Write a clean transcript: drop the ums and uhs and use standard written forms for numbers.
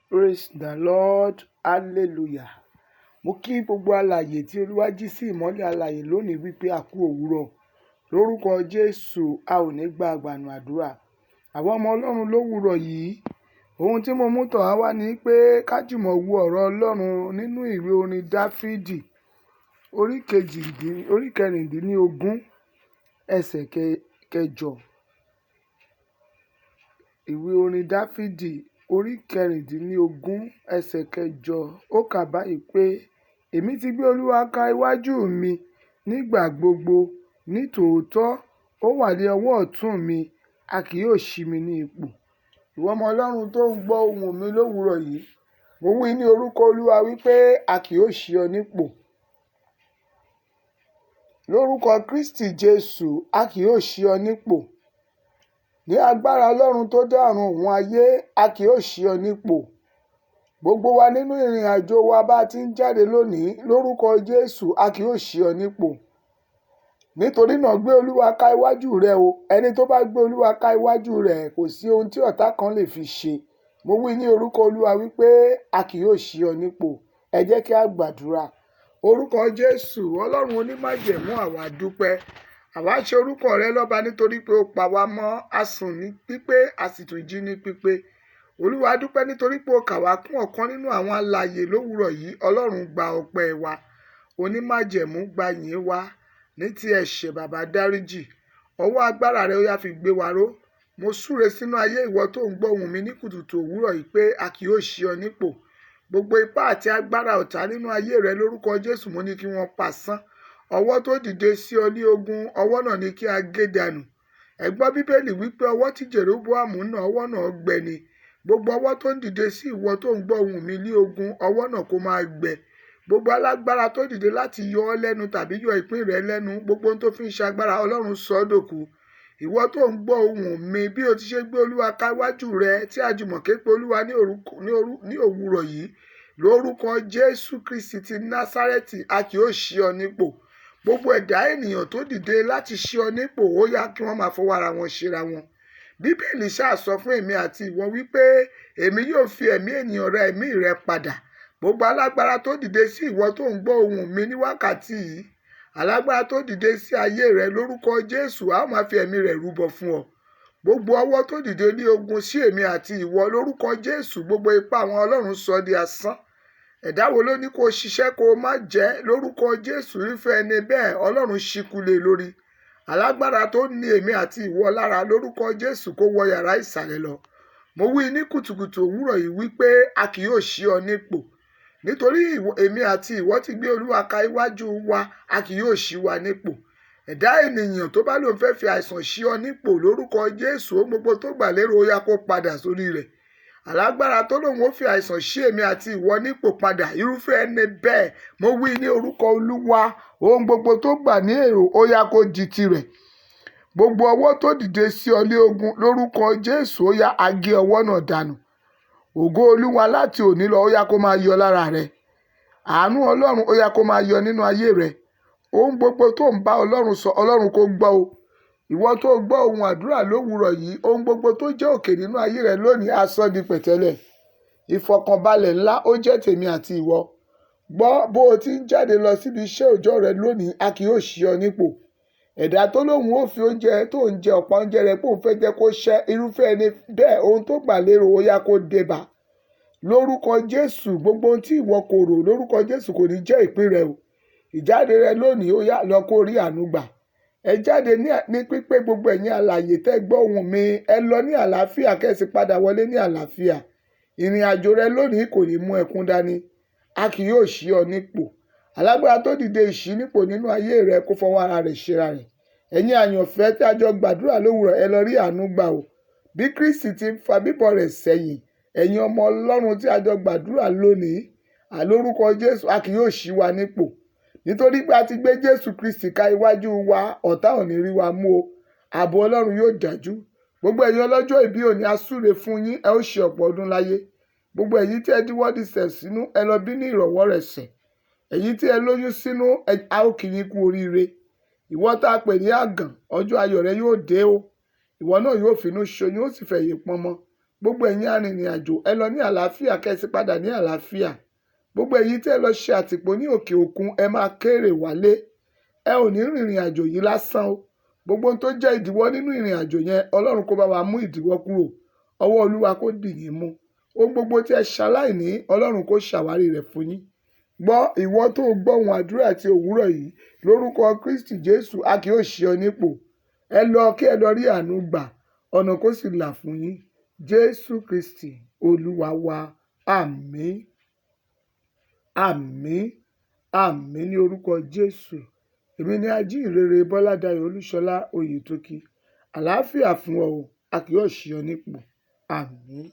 Praise the Lord. Hallelujah. Mo kí gbogbo alààyè tí Olúwa jí sí ìmọ́lẹ̀ alààyè lónìí wípé a kú òwúrọ̀. Lórúkọ Jésù, a ò ní gba àgbànú àdúrà. Àwọn ọmọ Ọlọ́run lówùúrọ̀ yìí. Ohun tí mo mú tọ̀ wá wá ni pé ká jùmọ̀ wo ọ̀rọ̀ Ọlọ́run nínú ìwé orin Dáfídì orí kẹrìndínlógún ẹsẹ̀ kẹjọ. Ìwé orin Dáfídì orí kẹrìndínlógún ẹsẹ̀ kẹjọ. Ó kà báyìí pé, "Èmi ti gbé Olúwa ka iwájú mi nígbà gbogbo. Ní tòótọ́, ó wà ní ọwọ́ ọ̀tún mi, a kì yóò ṣí mi ní ipò." Ìwọ ọmọ Ọlọ́run tó ń gbọ́ ohùn mi lówùúrọ̀ yìí, mo wí ní orúkọ Olúwa wípé a kì yóò ṣí ọ nípò. Lórúkọ Kristi Jésù, a kì yóò ṣí ọ nípò. Ní agbára Ọlọ́run tó dá ọ̀run òun ayé, a kì yóò ṣí ọ nípò. Gbogbo wa nínú ìrìn àjò wa bá ti ń jáde lónìí, lórúkọ Jésù, a kì yóò ṣí ọ nípò. Nítorí náà gbé Olúwa ka iwájú rẹ o. Ẹni tó bá gbé Olúwa ka iwájú rẹ̀, kò sí ohun tí ọ̀tá kan lè fi ṣe. Mo wí ní orúkọ Olúwa wípé a kì yóò ṣí ọ nípò. Ẹ jẹ́ kí a gbàdúrà. Orúkọ Jésù, Ọlọ́run onímájẹ̀mú, àwa dúpẹ́. Àwa ṣe orúkọ rẹ lọ́ba nítorí pé ó pa wá mọ́, a sùn ní pípé, a sì tún jí ní pípé. Olúwa dúpẹ́ nítorí pé ó kà wá kún ọ̀kan nínú àwọn alààyè lówùúrọ̀ yìí. Ọlọ́run gba ọpẹ́ wa. Onímájẹ̀mú gba ìyìn wa. Ní ti ẹ̀ṣẹ̀ bàbá dáríjì. Ọwọ́ agbára rẹ ó yá fi gbé wa ró. Mo súre sínú ayé ìwọ tó ń gbọ́ ohùn mi ní kùtùkùtù òwúrọ̀ yìí pé a kì yóò ṣí ọ nípò. Gbogbo ipá àti agbára ọ̀tá nínú ayé rẹ lórúkọ Jésù mo ní kí wọ́n pasán. Ọwọ́ tó dìde sí ọ ní ogun, ọwọ́ náà ní kí a gé dànù. Ẹ gbọ́ Bíbélì wípé ọwọ́ tí Jeroboamu nà, ọwọ́ náà gbẹ ni. Gbogbo ọwọ́ tó ń dìde sí ìwọ tó ń gbọ́ ohùn mi ní ogun, ọwọ́ náà kó máa gbẹ. Gbogbo alágbára tó dìde láti yọ ọ́ lẹ́nu tàbí yọ ìpín rẹ lẹ́nu, gbogbo ohun tó fi ń ṣe agbára, Ọlọ́run sọ ọ́ dòkú. Ìwọ tó ń gbọ́ ohùn mi bí o ti ṣe gbé Olúwa ká iwájú rẹ tí a jùmọ̀ ké pe Olúwa ní òwúrọ̀ yìí. Lórúkọ Jésù Kristi ti Násárẹ́tì, a kì yóò ṣí ọ nípò. Gbogbo ẹ̀dá ènìyàn tó dìde láti ṣí ọ nípò, ó yá kí wọ́n máa fọwọ́ ara wọn ṣera wọn. Bíbélì ṣáà sọ fún èmi àti ìwọ wípé èmi yóò fi ẹ̀mí ènìyàn ra ẹ̀mí rẹ padà. Gbogbo alágbára tó dìde sí ìwọ tó ń gbọ́ ohùn mi ní wákàtí yìí, alágbára tó dìde sí ayé rẹ lórúkọ Jésù, a ó máa fi ẹ̀mí rẹ̀ rúbọ fún ọ. Gbogbo ọwọ́ tó dìde ní ogun sí èmi àti ìwọ lórúkọ Jésù, gbogbo ipá àwọn Ọlọ́run sọ di asán. Ẹ̀dá wo ló ní kó ṣiṣẹ́ kó má jẹ́ lórúkọ Jésù irúfẹ́ ẹni bẹ́ẹ̀ Ọlọ́run ṣíkú lé lórí. Alágbára tó ní èmi àti ìwọ lára lórúkọ Jésù kó wọ yàrá ìsàlẹ̀ lọ. Mo wí ní kùtùkùtù òwúrọ̀ yìí wípé a kì yóò ṣí ọ nípò. Nítorí èmi àti ìwọ ti gbé Olúwa ka iwájú wa, a kì yóò ṣí wa nípò. Ẹ̀dá ènìyàn tó bá lòun fẹ́ fi àìsàn ṣí ọ nípò lórúkọ Jésù, ohun gbogbo tó gbà lérò ó yá kó padà sórí rẹ̀. Alágbára tó lòun ó fi àìsàn ṣí èmi àti ìwọ nípò padà, irúfẹ́ ẹni bẹ́ẹ̀ mo wí ní orúkọ Olúwa, ohun gbogbo tó gbà ní èrò ó yá kó di tirẹ̀. Gbogbo ọwọ́ tó dìde sí ọ ní ogun lórúkọ Jésù ó yá a gé ọwọ́ náà dànù. Ògo Olúwa láti òní lọ ó yá kó máa yọ lára rẹ. Àánú Ọlọ́run ó yá kó máa yọ nínú ayé rẹ. Ohun gbogbo tó ń bá Ọlọ́run sọ, Ọlọ́run kó gbọ́ o. Ìwọ tó gbọ́ ohùn àdúrà lówùúrọ̀ yìí, ohun gbogbo tó jẹ́ òkè nínú ayé rẹ lónìí á sọ di pẹ̀tẹ́lẹ̀. Ìfọ̀kànbalẹ̀ ńlá ó jẹ́ tèmi àti ìwọ. Gbọ́ bó o ti ń jáde lọ síbi iṣẹ́ òòjọ́ rẹ lónìí, a kì yóò ṣí ọ nípò. Ẹ̀dá tó lóun ó fi oúnjẹ tó ń jẹ ọ̀pá oúnjẹ rẹ pé òun fẹ́ jẹ́ kó ṣẹ́, irúfẹ́ ẹni bẹ́ẹ̀ ohun tó gbà lérò ó yá kó débá. Lórúkọ Jésù, gbogbo ohun tí ìwọ kò rò lórúkọ Jésù kò ní jẹ́ ìpín rẹ o. Ìjáde rẹ lónìí ó yá lọ kó rí àánú gbà. Ẹ jáde ní pípé gbogbo ẹ̀yin alààyè tẹ́ gbọ́ ohùn mi, ẹ lọ ní àlàáfíà kẹ́ sì padà wọlé ní àlàáfíà. Ìrìn àjò rẹ lónìí kò ní mú ẹkún dání. A kì yóò ṣí ọ nípò. Alágbára tó dìde ìṣí nípò nínú ayé rẹ kó fọwọ́ ara rẹ̀ ṣera rẹ̀. Ẹ̀yin àyànfẹ́ tí a jọ gbàdúrà lówùúrọ̀, ẹ lọ rí àánú gbà o. Bí Kristi ti ń fa bíbọ̀ rẹ̀ sẹ́yìn, ẹ̀yin ọmọ Ọlọ́run tí a jọ gbàdúrà lónìí, lórúkọ Jésù, a kì yóò ṣí wa nípò. Nítorí pé a ti gbé Jésù Kristi ka iwájú wa, ọ̀tá ò ní rí wa mú o. Ààbò Ọlọ́run yóò dájú. Gbogbo ẹ̀yin ọlọ́jọ́ ìbí òní a súre fún yín, ẹ ó ṣe ọ̀pọ̀ ọdún láyé. Gbogbo ẹ̀yin tí ẹ díwọ́ dísẹ̀ sínú, ẹ lọ bí ní ìrọ̀wọ́ rẹsẹ̀. Ẹ̀yin tí ẹ lóyún sínú, a ó kí yín kú oríire. Ìwọ tá a pè ní àgàn, ọjọ́ ayọ̀ rẹ yóò dé o. Ìwọ náà yóò finú ṣoyún, ó sì fẹ̀yìn pọnmọ. Gbogbo ẹ̀yin arìnrìn àjò, ẹ lọ ní àlàáfíà, kẹ́ ẹ sì padà ní àlàáfíà. Gbogbo ẹ̀yin tí ẹ lọ ṣe àtìpó ní òkè òkun, ẹ máa kérè wálé. Ẹ ò ní rìnrìn àjò yìí lásán o. Gbogbo ohun tó jẹ́ ìdíwọ́ nínú ìrìn àjò yẹn, Ọlọ́run kó bá wa mú ìdíwọ́ kúrò. Ọwọ́ Olúwa kó dì yín mú. Ohun gbogbo tí ẹ ṣaláìní, Ọlọ́run kó ṣàwárí rẹ̀ fún yín. Gbọ́, ìwọ tó gbọ́ ohùn àdúrà ti òwúrọ̀ yìí, lórúkọ Kristi Jésù, a kì yóò ṣí ọ nípò. Ẹ lọ kí ẹ lọ rí àánú gbà, ọ̀nà kó sì là fún yín. Jésù Kristi Olúwa wa. Àmín. Àmín. Àmín ní orúkọ Jésù. Èmi ni ajíhìnrere Bọ́ládayọ̀ Olúṣọlá Oyètókì. Àlàáfíà fún ọ o, a kì yóò ṣí ọ nípò. Àmín.